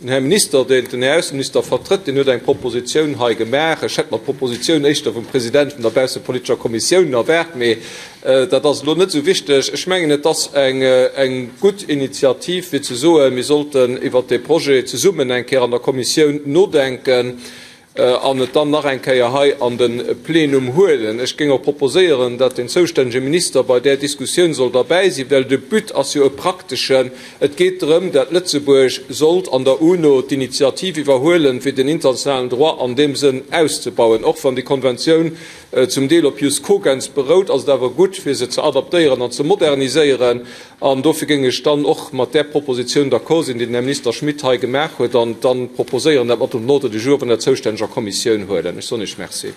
Den Här Minister, deen den Här Ausseminister vertrëtt, deen huet eng Propositioun hei gemaach. Ech hätt mer d'Propositioun éischter vum President vun der baussepolitescher Kommissioun erwaart, mee dat ass elo net esou wichteg. Ech mengen, et ass eng gutt Initiativ, fir ze soen, mir sollten iwwert dee Projet zesummen eng Kéier an der Kommissioun nodenken. An et dann nach eng Kéier hei an de Plenum huelen. Ech géing och proposéieren, datt den zoustännege Minister bei där Diskussioun soll derbäi sinn, well de But ass jo e prakteschen. Et geet drëm, datt Lëtzebuerg sollt an der UNO d'Initiativ iwwerhuelen, fir den internationalen Droit an deem Sënn auszebauen. Och wann déi Konventioun zum Deel op Jus cogens berout, ass et awer gutt, fir se ze adaptéieren an ze moderniséieren. An dofir géing ech dann och mat där Propositioun d'accord sinn, déi den Här Minister Schmit hei gemaach huet, an dann proposéieren, dat mat un den Ordre du jour vun der zoustänneger Kommissioun huelen. Ech soen Iech Merci.